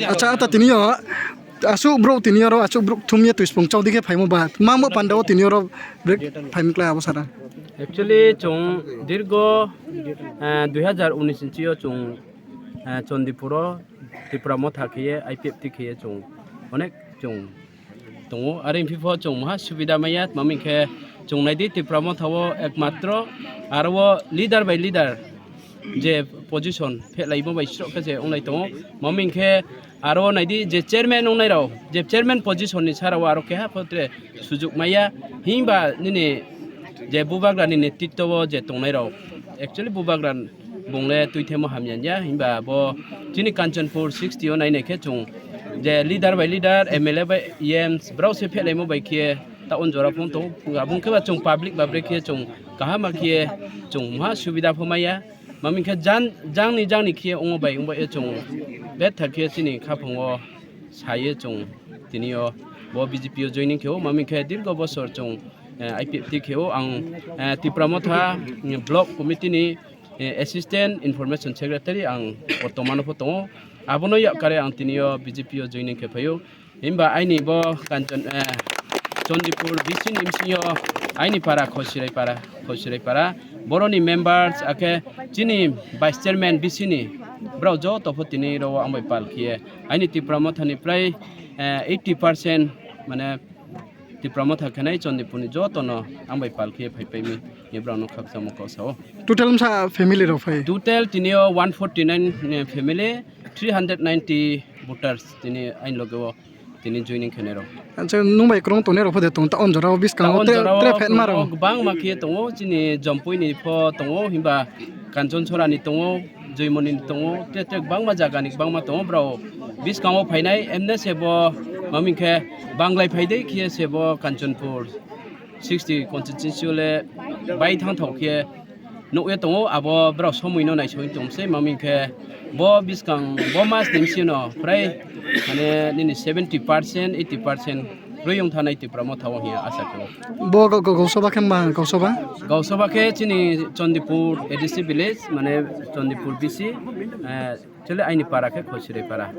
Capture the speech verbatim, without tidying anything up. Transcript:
Acha, ata tini o asuk bro tini oro asuk bro thumya twi spung chawdi khe phaimo ba. Mambo panda o tini oro break phaim kla abo sara. Actually, chwng dirgo, eh, dui hazar unis inchi o chwng, eh, Chandipur o Tipra Motha khiye I P F T khiye chwng onek chwng tongo. Are himphipho chwng maha subida maya, maming khe chwng naidi Tipra Motha o ekmatro aro o leader by leader je position phelai bo bai srok khe je wngnai tongo. Maming khe aro naidi je chairman wngnai rok, je chairman position ni sara o aro keha photre sujuk maya, himba nini je bubagra ni netritwo o je tongnai rok, actually bubagra bung le twi themo hamya ya, himba bo chini Kanchanpur sixty o nainai khe chwng je leader by leader, M L A by E M brao se phelaimo bai khe ta on jora phone to abung khe ba chwng public ba bre khe chwng kaham ma khe chwng maha subida pho maya. Maming khe jan jangni jangni khe ongo bai ongba e chwng betha khe chini khaphango saye chwng tini o bo B J P o joining khe o maming khe dirgo bosor chwng, eh, I P F T khe o ang, eh, Tipra Motha, mm, block committee ni, eh, assistant information secretary ang bortomano pho tongo. Abono yakkare ang tini o B J P o joining khe phaio. Himba aini bo Kanchan, eh, Chandipur B C ni bisingo aini para Khosirai para, Khosirai para. Boroni members akhe chini vice chairman B C ni brao joto pho tini ro ang bai pal khiye. Aini Tipra Motha ni prai, eh, eighty percent mane Tipra Motha khenai Chandipur ni joto no ang bai pal khiye phai paimi. Ni brao no khakchangma kok sao. Total msa family rok phai? Total tini o one forty nine, eh, family, three hundred ninety voters tini aini loge o tini joining khenai rok. Acha, nwng bai kwrwng tongnai rok pho de tong ta on jora o biskango tre tre phet ma rok. Kwbangma khe tongo, chini Jompui ni pho tongo, himba Kanchon Sora ni tongo, Joymoni ni tongo, tre tre kwbangma jaga ni kwbangma tongo brao biskango phainai, emne se bo maming khe Banglai phaidei khe se bo Kanchanpur sixty constituency le bai thang thok khe nukya tongo, abo brao somoi no naisoi tong se maming khe bo biskang bo mas ni bisingo prai mane nini seventy percent, eighty percent rwi wng thanai Tipra Motha o hiya asa khe. Bo go-, go-, Gausoba khe ma Gausoba? Gausoba khe chini Chandipur A D C village mane Chandipur B C, eh, chole aini para khe Khosirai para.